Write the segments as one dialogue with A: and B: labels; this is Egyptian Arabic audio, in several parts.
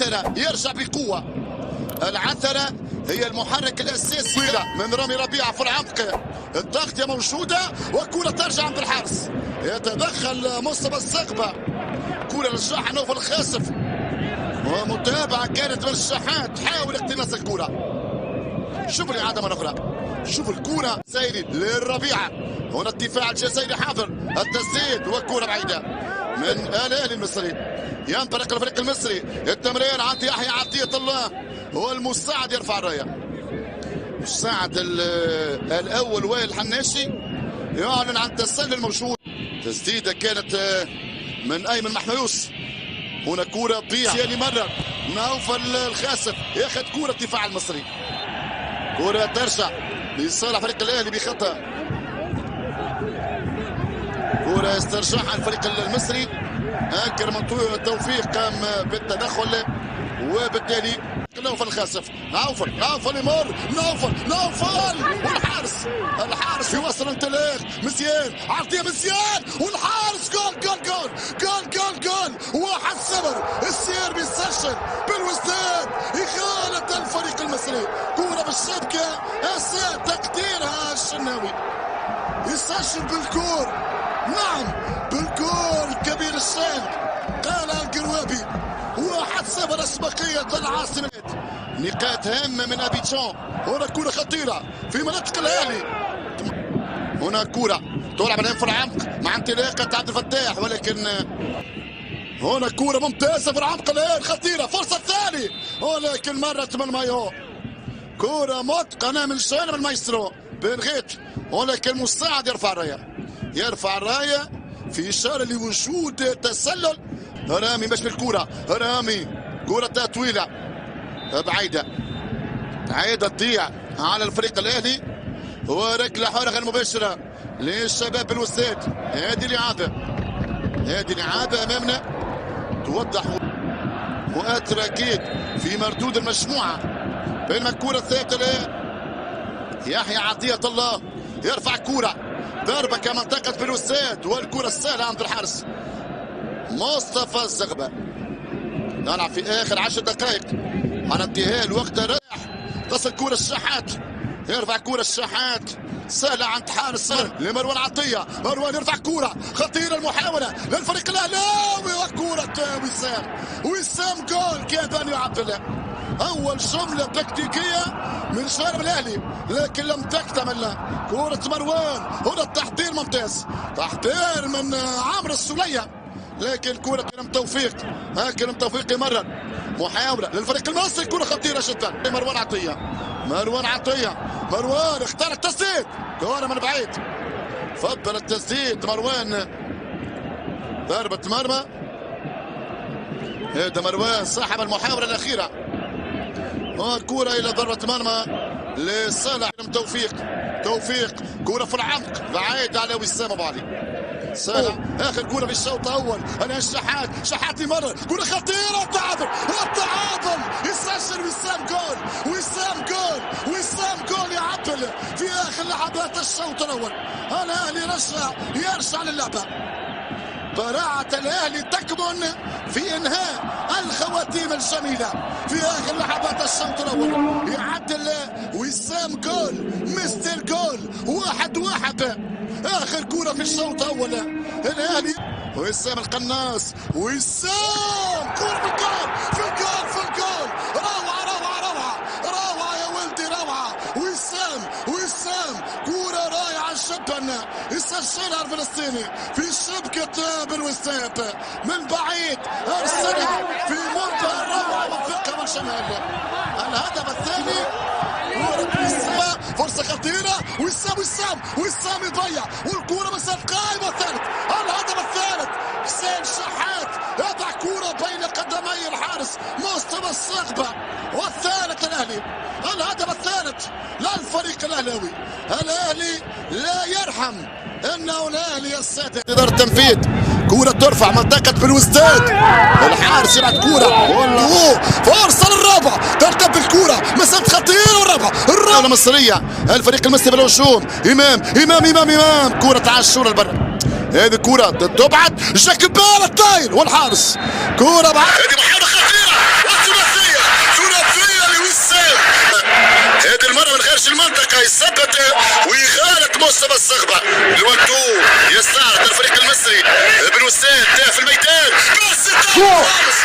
A: العثرة يرجع بقوة. العثرة هي المحرك الأساسي من رامي ربيعة في العمق. التغطية موجودة وكرة ترجع عند الحارس. يتدخل مصطفى الزغبة. كرة رجعها نوفل الخاسف، ومتابعة كانت من الشحات، حاول اقتناص الكرة. شوف الإعادة مرة أخرى، شوف الكرة سيري للربيعة. هنا الدفاع الجزائري حاضر، التسديد وكرة بعيدة من الأهلي المصري. ينطلق الفريق المصري، التمرير عند يحيى عطية الله، والمساعد يرفع الراية. مساعد الأول وائل الحناشي يعلن عن التسلل الموجود. تسديدة كانت من أيمن محميوس. هنا كرة تضيع مرة نوفل الخاسف ياخذ كرة الدفاع المصري. كرة ترجع لصالح فريق الأهلي بخطأ. كرة استرجعها الفريق المصري. أكرم توفيق قام بالتدخل، وبالتالي نوفل الخاسف. نوفل، نوفل يمر، نوفل، نوفل، والحارس، الحارس يوصل انطلاق مزيان، عرضية مزيان، والحارس جول جول جول جول جول جول. 1-0. السير بيسجل بالوزداد، يخالط الفريق المصري. كرة بالشبكة، أساء تقديرها الشناوي، يسجل بالكور. نعم بالكور كبير الشان، قال القروابي. 1-0 أسبقية العاصمة. نقاط هامة من أبيجان. هنا كرة خطيرة في مناطق الأهلي. هنا كرة تلعب الآن في العمق مع انطلاقة عبد الفتاح، ولكن هنا كرة ممتازة في العمق الآن، خطيرة، فرصة ثانية، ولكن مرت من مايو. كرة متقنة من جانب المايسترو بن غيت، ولكن مساعد يرفع الراية، يرفع الراية في إشارة لوجود تسلل. رامي مش بالكرة، رامي كرة طويلة بعيدة، عيدة تضيع على الفريق الأهلي، وركلة حرة غير مباشرة للشباب الوساد. هذه الإعادة، هذه الإعادة أمامنا توضح مؤثر أكيد في مردود المجموعة. بينما الكرة الثابتة يحيى عطية الله يرفع كرة ضربة كمنطقة بلوساد، والكرة السهلة عند الحارس مصطفى الزغبة. نلعب في آخر 10 دقائق على انتهاء الوقت الرايح. تصل كرة الشحات، يرفع كرة الشحات سهلة عند حارس لمروان عطية. مروان يرفع كرة خطيرة، المحاولة للفريق الأهلاوي، وكرة وسام، وسام جول كابان يا عبد الله. أول جملة تكتيكية من جانب الأهلي لكن لم تكتمل. كرة مروان، هنا التحضير ممتاز، تحضير من عمرو السولية، لكن كرة كرم توفيق، كرم توفيق يمرر. محاولة للفريق المصري، كرة خطيرة جدا. مروان عطية، مروان عطية، مروان اختار التسديد، كرة من بعيد، فضل التسديد مروان، ضربة مرمى. هذا مروان صاحب المحاولة الأخيرة، وكرة إلى ضربة مرمى لصالح توفيق. توفيق كرة في العمق بعيد على وسام أبو علي. سهلة آخر كرة في الشوط الأول. أنا الشحات، شحات يمرر، كرة خطيرة، التعادل، التعادل، يسجل وسام جول، وسام جول، وسام جول يعدل في آخر لحظات الشوط الأول. الأهلي رجع، يرجع للعبة. براعة الأهلي تكمن في إنهاء الخواتيم الجميلة في آخر لحظات الشوط الأول. يعدل وسام جول، مستر جول، 1-1. آخر كرة في الشوط الأول. الأهلي وسام القناص، وسام كرة في الجول، في الجول، في الجول، روعة روعة روعة روعة يا ولدي، روعة. وسام، وسام كرة رائعة جدا يسجلها الفلسطيني في شبكة بالوساد من بعيد، أرسلها في منتهى الروعة والثقة والجمال. الهدف الثاني كرة وسام، فرصة خطيرة، وسام، وسام، وسام يضيع، والكرة مسافة قائمة. الثالث، الهدف الثالث حسين شحات يضع كرة بين قدمي الحارس مصطفى الصغبة، والثالث الأهلي، الهدف الثالث للفريق الأهلاوي. الأهلي لا يرحم، إنه الأهلي يا السادة. إدارة التنفيذ، كرة ترفع منطقة بالوزداد، الحارس يلعب كرة، فرصة للرابع، ترتد الكرة، مسافة خطيرة، والرابع، الرابع المصرية، الفريق المصري بالهجوم. إمام، إمام، إمام، إمام، كرة عاشور البر، هذه كرة تبعد، جاك بال الطاير والحارس، كرة بعد، هذه محاولة خطيرة، الزغبه الزغبه الوان تو. يستعرض الفريق المصري، بن وسام في الميدان، الخامس والخامس.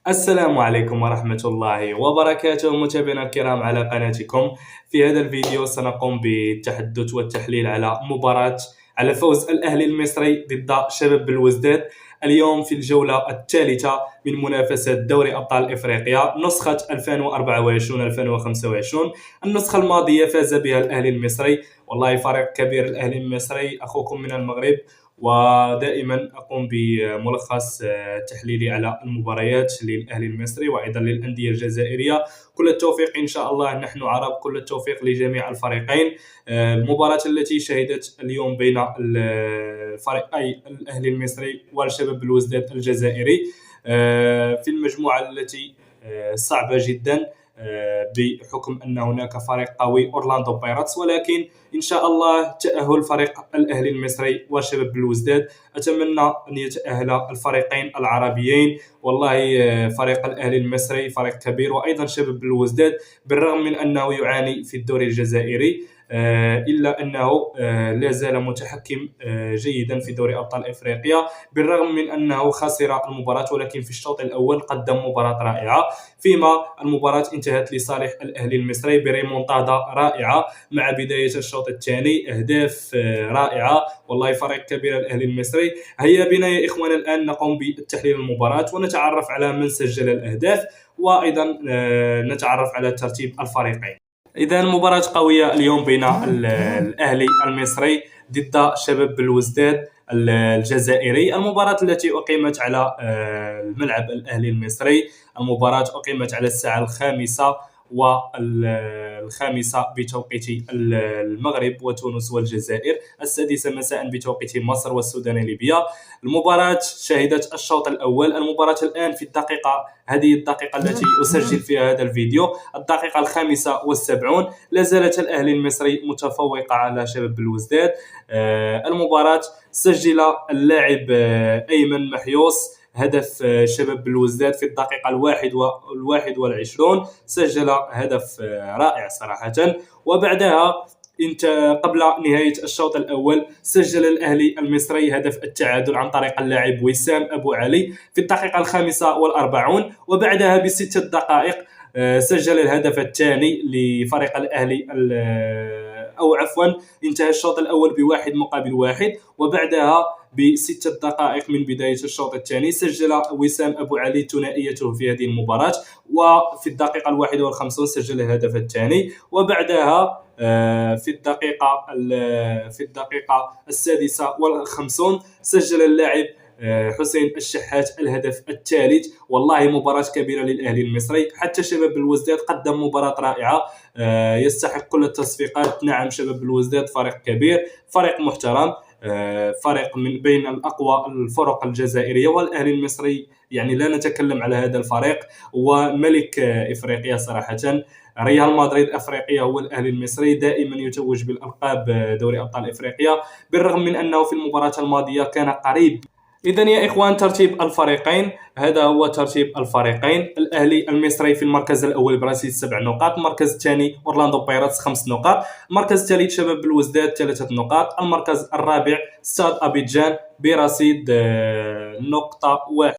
B: السلام عليكم ورحمة الله وبركاته متابعينا الكرام على قناتكم. في هذا الفيديو سنقوم بالتحدث والتحليل على مباراة على فوز الأهلي المصري ضد شباب بلوزداد اليوم في الجولة الثالثة من منافسة دوري أبطال إفريقيا نسخة 2024-2025. النسخة الماضية فاز بها الأهلي المصري، والله فريق كبير الأهلي المصري. أخوكم من المغرب، ودائما أقوم بملخص تحليلي على المباريات للأهلي المصري وأيضا للأندية الجزائرية. كل التوفيق إن شاء الله، نحن عرب، كل التوفيق لجميع الفريقين. المباراة التي شهدت اليوم بين الفريقي الأهلي المصري والشباب بلوزداد الجزائري في المجموعة التي صعبة جدا بحكم أن هناك فريق قوي أورلاندو بايرتس، ولكن إن شاء الله تأهل فريق الأهلي المصري وشباب بلوزداد. أتمنى أن يتأهل الفريقين العربيين. والله فريق الأهلي المصري فريق كبير، وأيضا شباب بلوزداد بالرغم من أنه يعاني في الدوري الجزائري إلا أنه لا زال متحكم جيدا في دوري أبطال إفريقيا، بالرغم من أنه خسر المباراة، ولكن في الشوط الأول قدم مباراة رائعة، فيما المباراة انتهت لصالح الأهلي المصري بريمونتادا رائعة مع بداية الشوط الثاني، أهداف رائعة. والله فريق كبير الأهلي المصري. هيا بنا يا إخوان الآن نقوم بتحليل المباراة ونتعرف على من سجل الأهداف، وأيضا نتعرف على ترتيب الفريقين. إذا مباراة قوية اليوم بين الأهلي المصري ضد شباب بلوزداد الجزائري. المباراة التي أقيمت على الملعب الأهلي المصري، المباراة أقيمت على الساعة 5:05 بتوقيت المغرب وتونس والجزائر، 6 مساء بتوقيت مصر والسودان ليبيا. المباراة شهدت الشوط الأول. المباراة الآن في الدقيقة، هذه الدقيقة التي أسجل فيها هذا الفيديو، الدقيقة 75، لا زالت الأهلي المصري متفوقة على شباب بلوزداد. المباراة سجل اللاعب أيمن محيوس هدف شباب بلوزداد في الدقيقة 21، سجل هدف رائع صراحة. وبعدها قبل نهاية الشوط الأول سجل الأهلي المصري هدف التعادل عن طريق اللاعب وسام أبو علي في الدقيقة 45، وبعدها ب6 دقائق سجل الهدف الثاني لفريق الأهلي، أو عفوا انتهى الشوط الأول ب1-1، وبعدها ب6 دقائق من بداية الشوط الثاني سجل وسام أبو علي ثنائيته في هذه المباراة، وفي الدقيقة 51 سجل الهدف الثاني، وبعدها في الدقيقة 56 سجل اللاعب حسين الشحات الهدف الثالث. والله مباراة كبيرة للأهلي المصري. حتى شباب بلوزداد قدم مباراة رائعة، يستحق كل التصفيقات. نعم شباب بلوزداد فريق كبير، فريق محترم، فريق من بين الأقوى الفرق الجزائرية، والأهلي المصري يعني لا نتكلم على هذا الفريق، وملك إفريقيا صراحة، ريال مدريد أفريقيا هو الأهلي المصري، دائما يتوج بالألقاب دوري أبطال إفريقيا، بالرغم من أنه في المباراة الماضية كان قريب. إذا يا إخوان ترتيب الفريقين، هذا هو ترتيب الفريقين. الأهلي المصري في المركز الأول برصيد 7 نقاط، المركز الثاني أورلاندو بايرتس 5 نقاط، المركز الثالث شباب بلوزداد 3 نقاط، المركز الرابع ستاد أبيجان برصيد 1 نقطة.